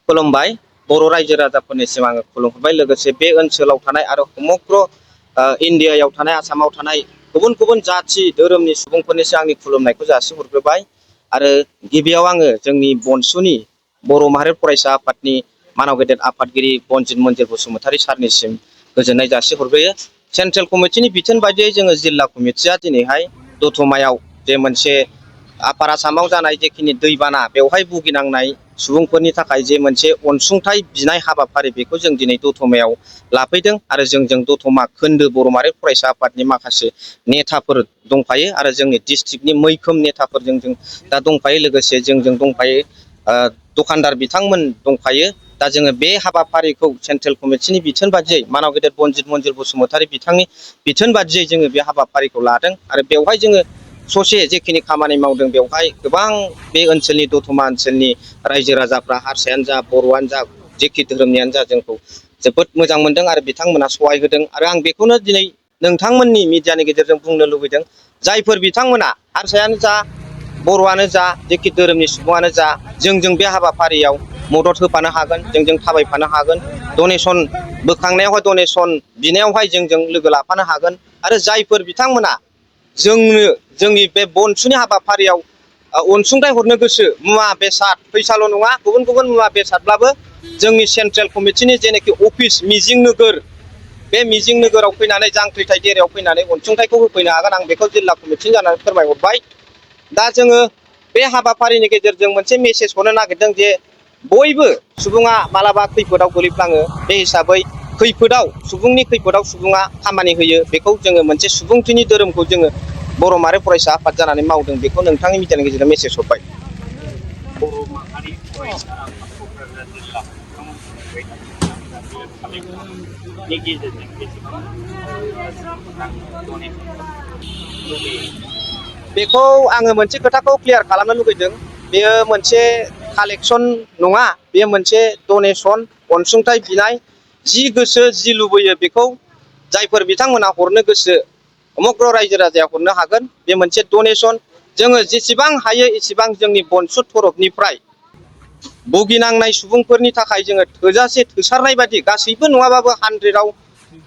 खुलुमबाय बर' रायजो राजाफोरनिसिम आङो खुलुमहरबाय लोगोसे बे ओनसोलाव थानाय आरो समग्र इन्डियायाव थानाय आसामाव थानाय गुबुन गुबुन जाथि धोरोमनि सुबुंफोरनिसिम आंनि खुलुमनायखौ जासिहरग्रोबाय आरो गिबियाव आङो जोंनि बनसुनि बर' माहारि फरायसा आफादनि मानाव गेदेर आफादगिरि बनजित मन्जिल बसुमतारी सारनिसिम गोजोननाय जासिहरग्रोयो। सेन्ट्रेल कमिटिनि बिथोन बायदियै जोङो जिल्ला कमिटिया दिनैहाय दतमायाव जे मोनसे आपार आसामाव जानाय जेखिनि दैबाना बेवहाय भुगिनांनाय सुबुंफोरनि थाखाय जे मोनसे अनसुंथाइ बिनाय हाबाफारि बेखौ जों दिनै दतमायाव लाफैदों आरो जोंजों दतमा खोन्दो बर' माहारि फरायसा आफादनि माखासे नेताफोर दंफायो आरो जोंनि डिस्ट्रिक्टनि मैखोम नेताफोरजों जों दा दंफायो लोगोसे जोंजों दंफायो दखानदार बिथांमोन दंफायो। दा जोङो बे हाबाफारिखौ सेन्ट्रेल कमिटिनि बिथोन बादियै मानाव गेदेर बनजित मन्जिल बसुमतारी बिथांनि बिथोन बादियै जोङो बे हाबाफारिखौ लादों आरो बेवहाय जोङो ससे जेखिनि खामानि मावदों बेवहाय गोबां बे ओनसोलनि दतमा ओनसोलनि रायजो राजाफ्रा हारसायानो जा बर'आनो जा जेखि धोरोमनियानो जा जोंखौ जोबोद मोजां मोनदों आरो बिथांमोना सहाय होदों आरो आं बेखौनो दिनै नोंथांमोननि मिडियानि गेजेरजों बुंनो लुबैदों जायफोर बिथांमोना हारसायानो जा बर'आनो जा जेखि धोरोमनि सुबुङानो जा जोंजों बे हाबाफारियाव मदद होफानो हागोन जोंजों थाबायफानो हागोन डनेसन बोखांनायावहाय डनेसन बिनायावहाय जोंजों लोगो लाफानो हागोन आरो जायफोर बिथांमोना जोंनो जोंनि बे बनसुनि हाबाफारियाव अनसुंथाइ हरनो गोसो मुवा बेसाद फैसाल' नङा गुबुन गुबुन मुवा बेसादब्लाबो जोंनि सेन्ट्रेल कमिटिनि जेनाखि अफिस मिजिं नोगोर बे मिजिं नोगोराव फैनानै जांख्रिथाय देरायाव फैनानै अनसुंथाइखौ होफैनो हागोन आं बेखौ जिल्ला कमिटिनि जानानै फोरमायहरबाय। दा जोङो बे हाबाफारिनि गेजेरजों मोनसे मेसेज हरनो नागिरदों जे बयबो सुबुङा मालाबा खैफोदाव गोलैफ्लाङो बे हिसाबै खैफोदाव सुबुंनि खैफोदाव सुबुङा खामानि होयो बेखौ जोङो मोनसे सुबुंथिनि धोरोमखौ जोङो बर' माहारि फरायसा आफाद जानानै मावदों बेखौ नोंथांनि मिडियानि गेजेरजों मेसेज हरबाय। बर' माहारि फरायसा आफाद क'क्राझार जिल्ला नोंथांमोनखौ नुबाय थादों दा बे कालेक्टरनि गेजेरजों बेसेबां रां डनेसन खालामनो लुबैयो? बेखौ आङो मोनसे खोथाखौ क्लियार खालामनो लुगैदों बेयो मोनसे कालेक्सन नङा बेयो मोनसे डनेसन अनसुंथाइ बिनाय जि गोसो जि लुबैयो बेखौ जायफोर बिथांमोना हरनो गोसो समग्र रायजो राजाया हरनो हागोन बे मोनसे डनेसन जोङो जेसेबां हायो एसेबां जोंनि बनसु तरफनिफ्राय भुगिनांनाय सुबुंफोरनि थाखाय जोङो थोजासे थोसारनाय बादि गासैबो नङाबाबो 100आव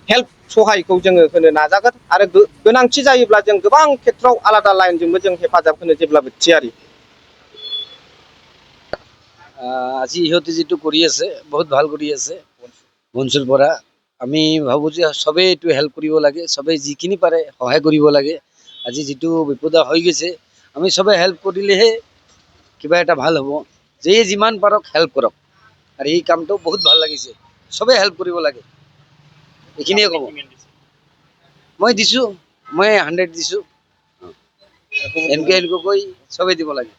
हेल्प सहायखौ जोङो होनो नाजागोन आरो गोनांथि जायोब्ला जों गोबां खेथ्रआव आलादा लाइनजोंबो जों हेफाजाब होनो जेब्लाबो थियारि। আজি ইহঁতে যেটো কৰি আছে বহুত ভাল কৰি আছে বনচুৰ পৰা আমি ভাবোঁ যে সবেই এইটো হেল্প কৰিব লাগে সবেই যিখিনি পাৰে সহায় কৰিব লাগে। আজি যেটো বিপদা হৈ গৈছে আমি সবে হেল্প কৰিলেহে কিবা এটা ভাল হ'ব। যে যিমান পাৰক হেল্প কৰক আৰু এই কামটো বহুত ভাল লাগিছে সবে হেল্প কৰিব লাগে এইখিনিয়ে ক'ব। মই দিছোঁ মই 100 দিছোঁ এনেকৈ এনেকৈ কৈ সবেই দিব লাগে।